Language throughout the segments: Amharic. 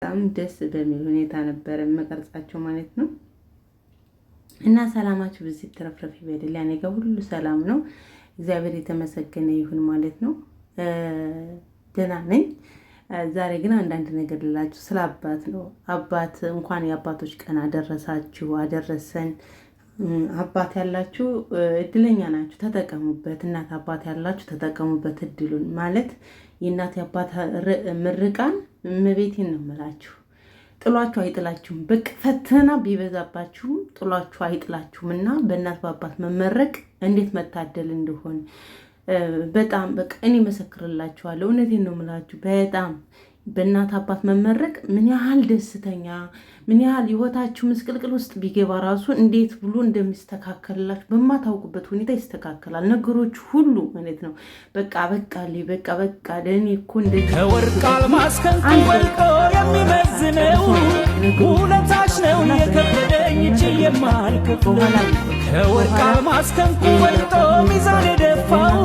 በጣም ደስ በሚል ሁኔታ ነበረ መቀርጻቸው ማለት ነው። እና ሰላማችሁ ብዝት ትረፍረፍ ይበል። ያኔ ጋር ሁሉ ሰላም ነው፣ እግዚአብሔር የተመሰገነ ይሁን ማለት ነው። ደህና ነኝ። ዛሬ ግን አንዳንድ ነገር ልላችሁ ስለ አባት ነው። አባት እንኳን የአባቶች ቀን አደረሳችሁ አደረሰን። አባት ያላችሁ እድለኛ ናችሁ፣ ተጠቀሙበት። እናት አባት ያላችሁ ተጠቀሙበት እድሉን። ማለት የእናት የአባት ምርቃን እመቤቴን ነው የምላችሁ፣ ጥሏችሁ አይጥላችሁም። በቃ ፈተና ቢበዛባችሁም ጥሏችሁ አይጥላችሁም። እና በእናት በአባት መመረቅ እንዴት መታደል እንደሆን በጣም በቃ እኔ መሰክርላችኋለሁ። እውነቴን ነው የምላችሁ በጣም በእናት አባት መመረቅ ምን ያህል ደስተኛ፣ ምን ያህል ህይወታችሁ ምስቅልቅል ውስጥ ቢገባ ራሱ እንዴት ብሎ እንደሚስተካከልላችሁ በማታውቁበት ሁኔታ ይስተካከላል ነገሮች ሁሉ ማለት ነው። በቃ በቃ በቃ በቃ ለእኔ እኮ እንደዚህ ከወርቅ አልማዝ ከንቱ ወልቆ የሚመዝነው ውለታሽ ነው የከበደኝ እጅ የማልከፍለው። ከወርቅ አልማዝ ከንቱ ወልቆ ሚዛን የደፋው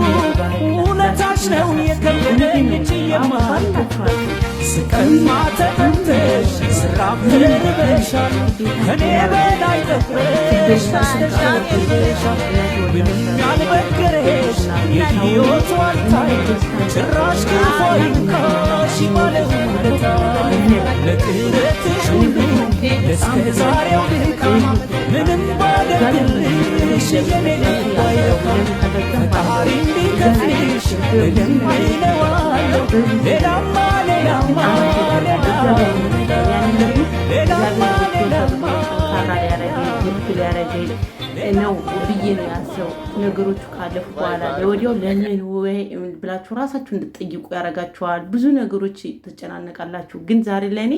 ውለታሽ ነው የከበደኝ እጅ የማልከፍለው። ስቀማ ተቀምተሽ ስራብ ተርበሻል፣ ከኔ በላይ ጠፍረሽ ተሽተሻል። ምንም ያልበገረሽ የሕይወት ዋልታይ ጭራሽ ክፉ አይንካሽ ባለውለታይ። ለጥረትሽ ሁሉ እስከ ዛሬው ድካም ምንም ባደርግልሽ የኔ ልብ አይረካም። ፈጣሪ እንዲከፍልሽ እለምነዋለሁ። ሌላማ ሌላማ ሌላማ ሌላማ ሊያረገኝ ነው ብዬ ነው ያሰብኩት። ነገሮቹ ካለፉ በኋላ ለወዲያው ለምን ወይ ብላችሁ ራሳችሁ እንድትጠይቁ ያደርጋችኋል። ብዙ ነገሮች ትጨናነቃላችሁ። ግን ዛሬ ለእኔ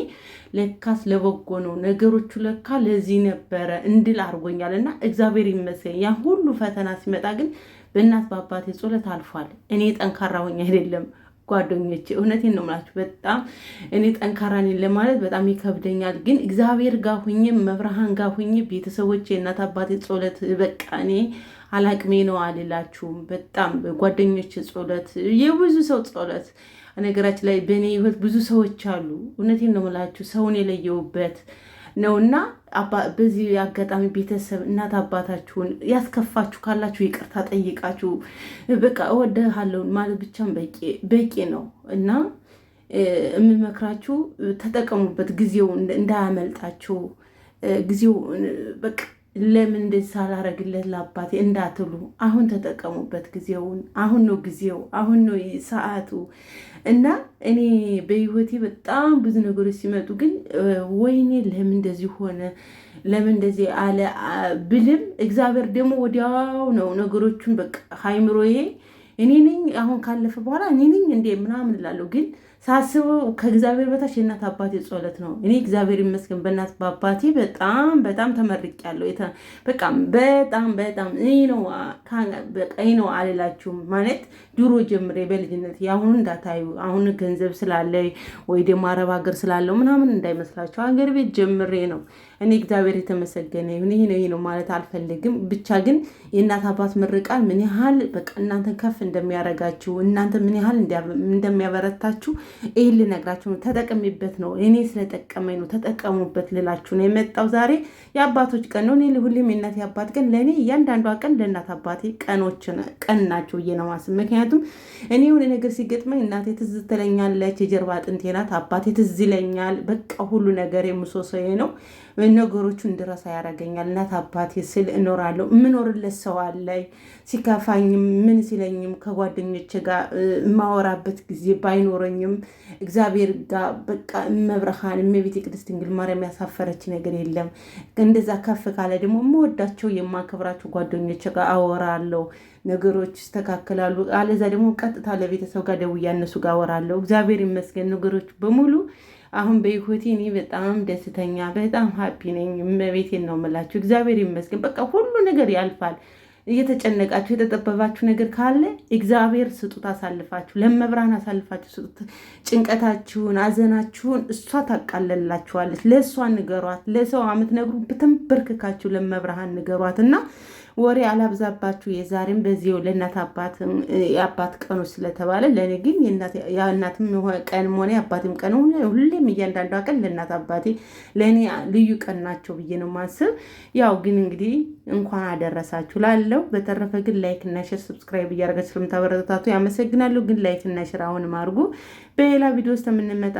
ለካስ ለበጎ ነው ነገሮቹ፣ ለካ ለዚህ ነበረ እንድል አድርጎኛል እና እግዚአብሔር ይመስገን። ያ ሁሉ ፈተና ሲመጣ ግን በእናት በአባቴ ጸሎት አልፏል። እኔ ጠንካራ ሆኜ አይደለም ጓደኞቼ፣ እውነቴን ነው የምላችሁ። በጣም እኔ ጠንካራ ነኝ ለማለት በጣም ይከብደኛል። ግን እግዚአብሔር ጋር ሁኜ፣ መብርሃን ጋር ሁኜ፣ ቤተሰቦቼ፣ እናት አባቴ ጸሎት፣ በቃ እኔ አላቅሜ ነው አልላችሁም። በጣም ጓደኞቼ ጸሎት፣ የብዙ ሰው ጸሎት፣ ነገራችን ላይ በእኔ ህይወት ብዙ ሰዎች አሉ። እውነቴን ነው የምላችሁ ሰውን የለየውበት ነውና በዚህ አጋጣሚ ቤተሰብ እናት አባታችሁን ያስከፋችሁ ካላችሁ ይቅርታ ጠይቃችሁ በቃ እወድሃለሁ ማለት ብቻም በቂ ነው እና የምመክራችሁ ተጠቀሙበት፣ ጊዜው እንዳያመልጣችሁ። ጊዜው በቃ ለምን እንደዚህ ሳላረግለት ለአባቴ እንዳትሉ፣ አሁን ተጠቀሙበት ጊዜውን። አሁን ነው ጊዜው፣ አሁን ነው ሰዓቱ። እና እኔ በህይወቴ በጣም ብዙ ነገሮች ሲመጡ ግን ወይኔ ለምን እንደዚህ ሆነ፣ ለምን እንደዚህ አለ ብልም እግዚአብሔር ደግሞ ወዲያው ነው ነገሮቹን በቃ ሃይምሮዬ እኔ ነኝ አሁን ካለፈ በኋላ እኔ ነኝ እንዴ ምናምን እላለሁ። ግን ሳስበው ከእግዚአብሔር በታች የእናት አባቴ ጸሎት ነው። እኔ እግዚአብሔር ይመስገን በእናት በአባቴ በጣም በጣም ተመርቄያለሁ። በቃ በጣም በጣም ይሄ ነው አልላችሁም። ማለት ድሮ ጀምሬ በልጅነት የአሁኑ እንዳታዩ፣ አሁን ገንዘብ ስላለ ወይ ደግሞ አረብ ሀገር ስላለው ምናምን እንዳይመስላችሁ፣ ሀገር ቤት ጀምሬ ነው። እኔ እግዚአብሔር የተመሰገነ ይሁን። ይሄ ነው ይሄ ነው ማለት አልፈልግም። ብቻ ግን የእናት አባት ምርቃን ምን ያህል በቃ እናንተን ከፍ እንደሚያደርጋችሁ፣ እናንተ ምን ያህል እንደሚያበረታችሁ ይህን ልነግራችሁ ነው። ተጠቅሚበት ነው፣ እኔ ስለጠቀመኝ ነው። ተጠቀሙበት ልላችሁ ነው የመጣው። ዛሬ የአባቶች ቀን ነው። እኔ ሁሌም የእናት የአባት ቀን ለእኔ እያንዳንዷ ቀን ለእናት አባቴ ቀኖች ቀን ናቸው ብዬ ነው ማስብ። ምክንያቱም እኔ የሆነ ነገር ሲገጥመኝ እናቴ ትዝ ትለኛለች፣ የጀርባ አጥንቴ ናት። አባቴ ትዝ ይለኛል። በቃ ሁሉ ነገር የምሶሰዬ ነው። ነገሮቹ እንድረሳ ያደርገኛል። እናት አባቴ ስል እኖራለሁ። የምኖርለት ሰው አለኝ። ሲከፋኝም ምን ሲለኝም ከጓደኞቼ ጋር የማወራበት ጊዜ ባይኖረኝም እግዚአብሔር ጋር በቃ እመብርሃን እመቤቴ ቅድስት ድንግል ማርያም ያሳፈረች ነገር የለም። እንደዛ ከፍ ካለ ደግሞ የምወዳቸው የማከብራቸው ጓደኞቼ ጋር አወራለሁ። ነገሮች ይስተካከላሉ። አለዛ ደግሞ ቀጥታ ለቤተሰብ ጋር ደውዬ እነሱ ጋር አወራለሁ። እግዚአብሔር ይመስገን ነገሮች በሙሉ አሁን በህይወቴ እኔ በጣም ደስተኛ በጣም happy ነኝ። እመቤቴን ነው የምላችሁ። እግዚአብሔር ይመስገን። በቃ ሁሉ ነገር ያልፋል። እየተጨነቃችሁ የተጠበባችሁ ነገር ካለ እግዚአብሔር ስጡት፣ አሳልፋችሁ ለመብርሃን አሳልፋችሁ ስጡት። ጭንቀታችሁን፣ አዘናችሁን እሷ ታቃለላችኋለች። ለእሷ ንገሯት። ለሰው አምትነግሩ ብትንበርክካችሁ ለመብርሃን ንገሯት እና ወሬ አላብዛባችሁ። የዛሬም በዚሁ ለእናት አባት የአባት ቀኑ ስለተባለ ለእኔ ግን የእናትም ቀንም ሆነ የአባትም ቀን ሁሌም እያንዳንዷ ቀን ለእናት አባቴ ለእኔ ልዩ ቀን ናቸው ብዬ ነው ማስብ። ያው ግን እንግዲህ እንኳን አደረሳችሁ ላለው። በተረፈ ግን like እና share subscribe እያደረጋችሁ ስለምታበረታቱ ያመሰግናለሁ። ግን like እና share አሁንም አድርጉ። በሌላ ቪዲዮ ውስጥ የምንመጣ